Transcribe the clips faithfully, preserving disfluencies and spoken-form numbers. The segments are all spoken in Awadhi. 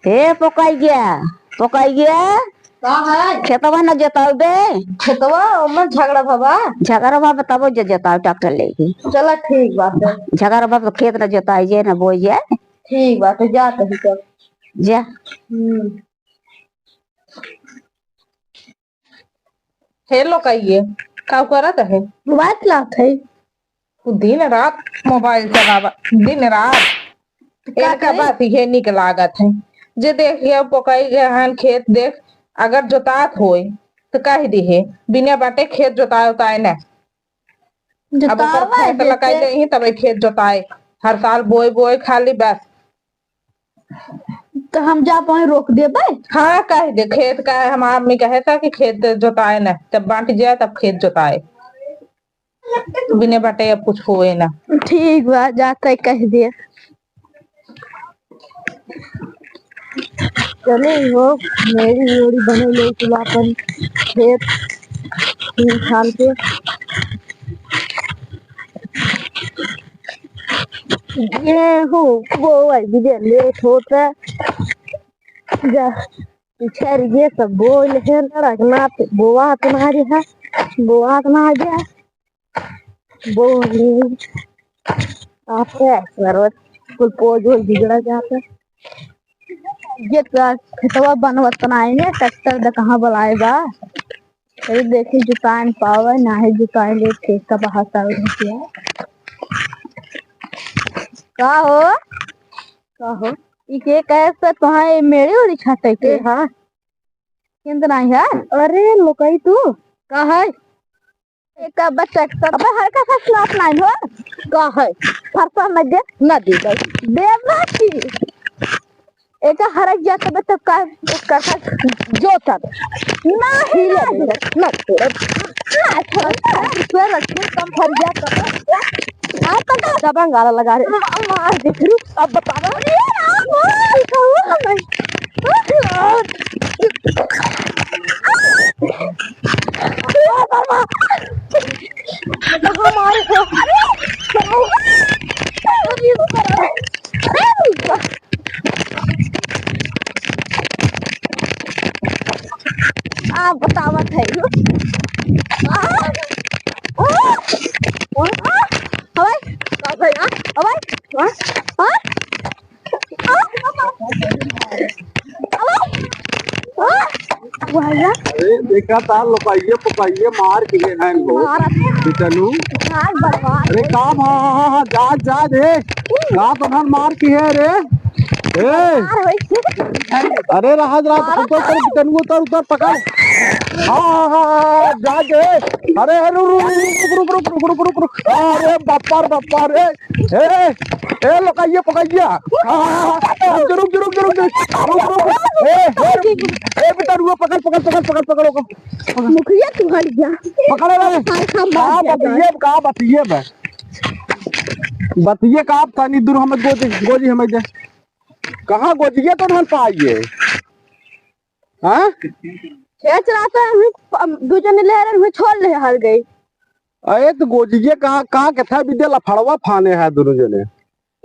हे पोकाइया, पोकाइया। का है? खेतवा न जोताउबे। खेतवा, ओमे झगड़ा भवा। झगड़ा भवा तबो जो जोताउ ट्रैक्टर लेके। चला ठीक बात है। झगड़ा भवा तो खेत न जोताइए न बोइए। ठीक बात है, जा तही तब। जा। हम्म। हे लोकाइये, का करत है? मोबाइल चलात है। तू दिन रात मोबाइल चलावा, दिन रात। का इनका करे? बस इहे निक लागत है। जे देखिए पोकई गहन खेत देख, अगर जोतात होए तो कह दिहे, बिना बाटे खेत जोताए उताए न। अब ओकर जोतावा खेत जैसे लगाई दे ही, तब खेत जोताए। हर साल बोए बोए खाली बस। तो हम जा पाए रोक देबे? हाँ, कह दे, खेत का है, हमार आदमी कहे था कि खेत जोताए ना, जब बांट जाए तब खेत जोताए, बिने बाटे अब कुछ होए ना। ठीक बा, जाते कह दे। चले हो, मेड़ी ओड़ी बने ले, चला अपन खेत तीन साल के। गेहूं बोवई भी जे लेट होता। जा, पिछर ये सब बोल है, कड़कनाथ बोआत ना रहा, बोआत ना गया। बोल, आप है, सर्वत कुल पोज वोज बिगड़ा जाता। ये तो खेतवा बनवत ना है, ट्रैक्टर द कहाँ बुलाए बा? अरे देखी जुताइन पावे, ना है जुताइन ले, खेत का बाहर साल रुपया। का हो? का हो? ई के कहे से तोहार ई मेड़ी उड़ी छाटे के? ए, हाँ। किंत नहीं है? अरे, लोकई तू? का है? एक बच्चा के साथ, अबे, हर का साथ लात नहीं हो? का है? फरसा में दे, ना दे दे। देवा की। एक हरक जात बे तब का, का, का, जो तब। नहीं, नहीं, नहीं, नहीं। ना छोड़। ना छोड़, ना। फिर रख, कम फर जात बे। आप पता दबंग गाला लगा रहे। मा-, मार दे, रुक, अब बता दो। अरे, आप बोल, कहो नहीं। अरे, बाबा। हमारे को। अरे, अरे, आ, बतावत है। आ, आ, आ, अबे, अबे, आ, अबे, आ, आ, आ, अबे, आ, वाह यार। अरे, देखा था, लोकाइये, पोकाइये मार के हैं इनको। मारत है। बिचनू। भाग, बर्बाद। अरे, का भा-, हाँ, हाँ, हाँ, जा, जा रे। का तो धन मार के है रे। ए। मार होई। अरे, रहा, रहा, मारत उतर, उतर, है। बिचनू, उतर, उतर, पकड़। हाँ, हाँ, हाँ, हाँ, जा रे। अरे, अरे, रुक, रुक। अरे, बप्पा रे, बप्पा रे। ए, ए, लोकाइये, पोकाइये। हाँ, हाँ, हाँ, हाँ। रुक, रुक, रुक, रुक, रुक। रुक, रुक, रुक। ए, ए, ए, बेटा, रुको, पकड़, पकड़, पकड़, पकड़, पकड़, पकड़। मुखिया, तू हट जा। पकड़ रे। हाँ, हाँ, का मार दिया बतिये, जाए। का बतिये बे? बतिये का, अब तनी दूर हमें गोजी, गोजी हमें दे। कहाँ गोजिये तो धन पाइये? हाँ? खेच रहा था, हम, हम दू जने ले रहे, हम छोड़ ले हर गई। अरे तो गोजिये कहाँ, कहाँ के था विद्या लफड़वा फाने है दोनों जने।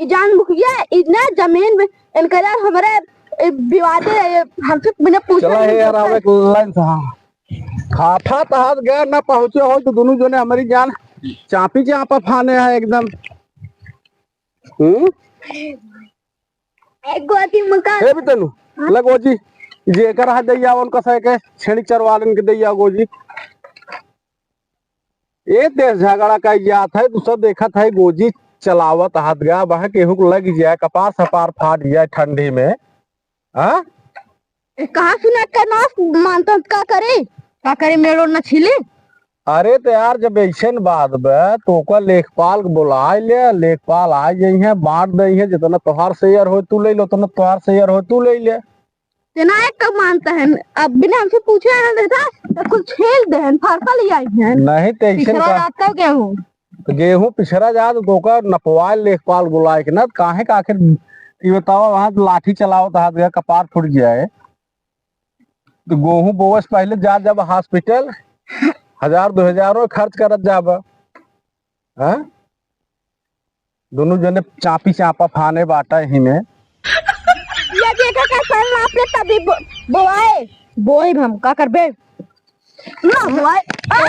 ई जान मुखिया, ई ना जमीन में इनका यार हमारे, ए, विवादे, ए, हमसे बिना पूछे चला नहीं हे यार, करता। आवे एक लाइन से, हाँ। खाफा तहात गया ना पहुँचे हो तो दोनों जने हमारी जान चापी चापा फाने है एकदम। हम्म? एक गोदी मुका। ए भी तनु, हाँ? ले गोजी, जे एकर हाथ दैया, उनका सह के छेड़ी चरवालन के दैया गोजी। ए देश झगड़ा का याद है, तू सब देखत है, गोजी चलावत हाथ गया, वह केहू को लग जाए, कपार सपार फाट जाए ठंडी में, हाँ? ए, कहाँ सुना के नाश मानता, का करे? का करे, मेड़ो न छिली? अरे तो यार, जब ऐसन बात बा, तो ओकर लेखपाल के बुलाए ले, लेखपाल आ जाई है, बांट दई है, जितना तोहार शेयर हो तू ले ले, उतना तोहार शेयर हो तू ले ले। तेना एक कब मानता है, अब बिना हमसे पूछे आना देता, तो कुछ छेल दे हैं, फरसा ले आई हैं। नहीं, तो ऐसे पिछड़ा का जाता गेहूं। तो गेहूं पिछड़ा जात, तो ओकर नपवाए लेखपाल बुलाए के ना, काहे का आखिर ये बतावा, वहां तो लाठी चलावत हाथ गया, कपार फूट गया है। तो गेहूं बोवस पहले जा जब हॉस्पिटल, हजार दो हजार और खर्च करत जाब। हाँ? दोनों जने चापी चापा फाने बाटा ही में। ये भी एका का सन नाप ले तभी बो-, बोआए। बोए हम का करबे? ना बोआए। आ!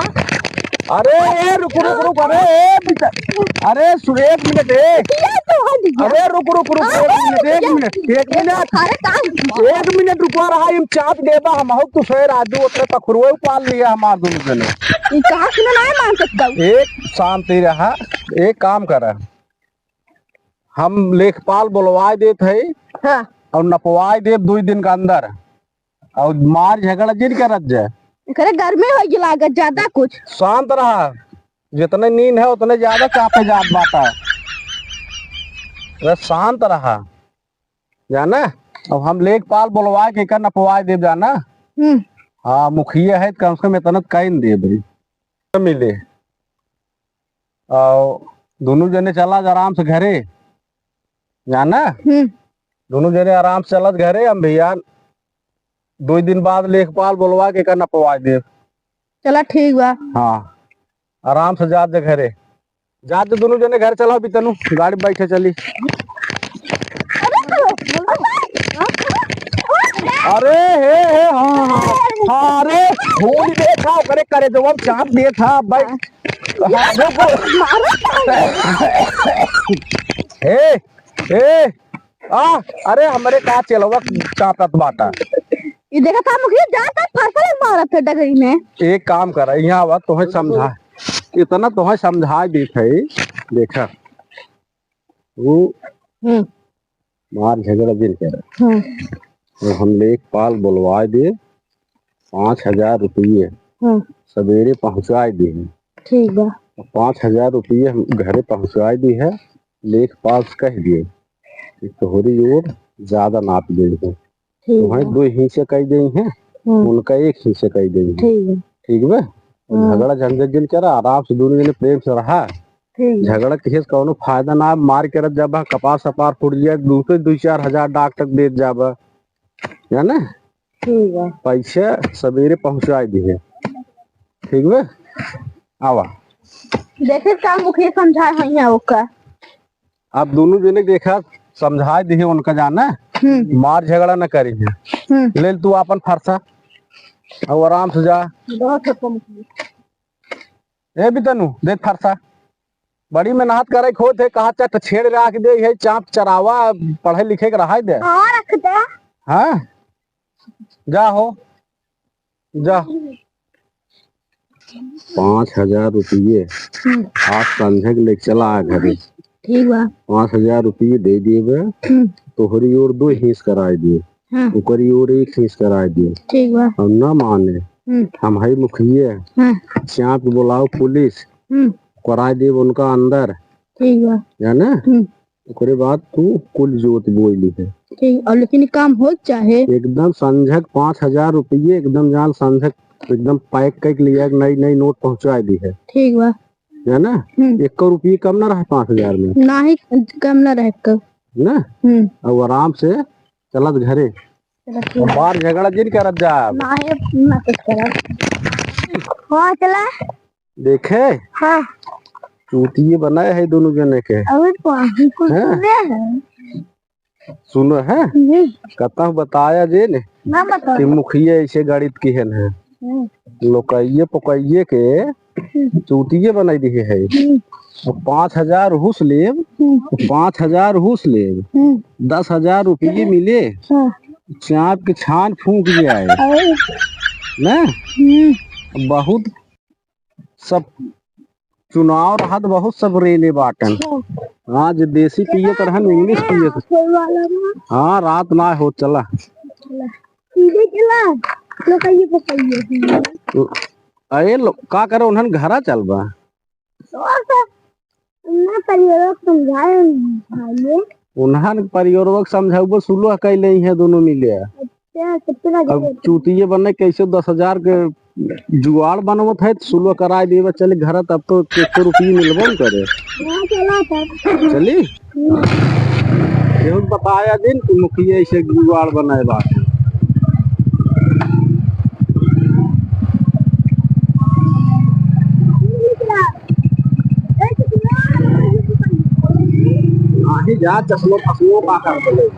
अरे, ए, रुक, रुक, रुक, अरे, ए, बिचा-, अरे, सु-, एक मिनट, ए। ये तो है भैया। अरे, रुक, रुक, रुक, हाँ, एक मिनट, एक भैया। मिनट, एक मिनट। अरे, काम एक मिनट रुको रहा, हम चाप देबा, हम हो तू फेर आदू, ओतने पखरुए पाल लिया हमार दुनू जने। ई कहाँ से ना मान सकता हूँ? एक शांति रहा, एक काम करा, हम लेखपाल बोलवाए देत है हाँ। और नपवाए देब दुई दिन का अंदर। और मार झगड़ा जिन करत जाए। एकरे गर्मी होगी लागत ज्यादा कुछ। शांत रहा, जितने नींद है उतने ज्यादा चापे जात बाटा। अरे शांत रहा, जाना। अब हम लेखपाल बोलवाए के एकर नपवाए देब, जाना। हम्म। हाँ, मुखिया है, कम से कम इतना तो कह देब भाई। मिले। और दोनों जने चला जा आराम से घरे, जाना। हम्म। दोनों जने आराम से चलत घरे, हम भैया दो दिन बाद लेखपाल बोलवा के एकर नपवाए देब। चला ठीक बा। हाँ, आराम से जात जा घरे, जात जा दोनों जने घर चला। बितनु गाड़ी बैठे चली। अरे हे हे, हाँ हाँ हाँ, अरे होली देखा ओकरे करे जवाब चाप देत हा भाई। हे, हे, आ, अरे हमरे का चेलवा चाटत बाटा। ई देखा था मुखिया, जा तक फरसा मारत है डगरी में। एक काम करा, यहाँ आवा, तोहे समझा, इतना तोहे समझा देत है, देखा, वो हम्म। मार झगड़ा जिन करे। हम्म। और हम लेखपाल बोलवाए दे, पाँच हजार रुपये हम्म। सवेरे पहुँचाए दे। ठीक बा। पाँच हजार रुपये हम घरे पहुँचाए दी है, लेखपाल से कह दिए कि तोहरी ओर ज्यादा नाप दे है। ठीक तोहरे बा। दो हिस्से कह दे हैं, हम्म। उनका एक हिस्से कह दे हैं। ठीक बा। ठीक बा? हाँ। झगड़ा झंझट जिन करा, आराम से दोनों जने प्रेम से रहा। ठीक बा। झगड़ा किसी से कौनो फायदा ना, मार के रख जाबा, कपार सपार फूट जाए, दूसरे दो चार हजार डॉक्टर देत जाबा, जाने? ठीक बा। पैसा सवेरे पहुँचाए दिहे। ठीक बा? आवा। देखे का मुखिया समझाए होइहैं ओका। आप दोनों जने देखा समझाए दिहे उनका जाना। हम्म। मार झगड़ा न करिहैं। हम्म। ले तू आपन फरसा और आराम से जा। बहुत हुकुम की। ए बितनु, देख फरसा। बड़ी मेहनत करे खोत है, कहा चट छेड़ राख दे, यही चाप चरावा, पढ़े लिखे के रहा दे। हाँ, रख दे। हाँ? जा हो, जा। पाँच हजार रुपये हम्म। आज संझक लेके चला आ घरे। ठीक बा। पाँच हजार रुपये दे दिए बे, हम्म। तोहरी ओर दो हिस्स कराए दिए, हाँ। ओकरी ओर एक हिस्स कराए दिए। ठीक बा। हम ना माने, हम्म। हम है मुखिया, हाँ। चाप बुलाओ पुलिस, हम्म। कराए देब उनका अंदर। ठीक बा। जाने? हम्म। ओकरे बाद तू कुल जोत बोई ली है। ठीक, और लेकिन काम हो चाहे। एकदम संझक पाँच हजार रुपये, एकदम जान संझक एकदम पैक करके लिया, नई नई नोट पहुँचाए दी है। ठीक बा। है ना? हम्म। एक रुपये कम ना रहे पाँच हजार में। ना ही कम ना रहे क। ना? हम्म। अब आराम से चलत घरे। चला ठीक। बार झगड़ा जिन करत जा। ना ही, ना कुछ करब। हाँ, चला। देखे? हाँ। चूतिए बनाए है दोनों जने के। अबे तो हम कुछ हैं? सुने हैं। सुनो है? हम्म। कतहु बताया जे ने ना बताओ। कि मुखिया ऐसे गणित किहन है। हम्म। लोकइये पोकइये के हम्म। चूतिये बनाई दिहे है। हम्म। वो पाँच हजार हुस लेब, हम्म। वो पाँच हजार हुस लेब, हम्म। दस हजार रुपये मिले, हाँ। चाप के छान फूंक जाए। अरे। ना? हम्म। बहुत सब चुनाव रहत बहुत सब रेले बाटन। हाँ। आज देसी पियत रहन, इंग्लिश पियत। हाँ, रात ना हो, चला। सीधे चला। तो कहिए, तो कहिए। अरे लो, का करे, उन्हन घरा चल बा। तो सब ना परिवार समझाए भाई। उन्हन परिवार समझाउबो, सुलह कैले हैं दोनों मिले। अच्छा, कितना अब गरीब। चूतिये बने कैसे दस हजार के जुगाड़ बनवत है, तो सुलह कराए देबे, चले घर, तब तो एक सौ रुपये मिलबो न करे। हाँ, चला था। चली? हम्म। केहू बताया दिन कि मुखिया ऐसे जुगाड़ बनाए बा। आही जा, चश्मो फसमो का कर बोले।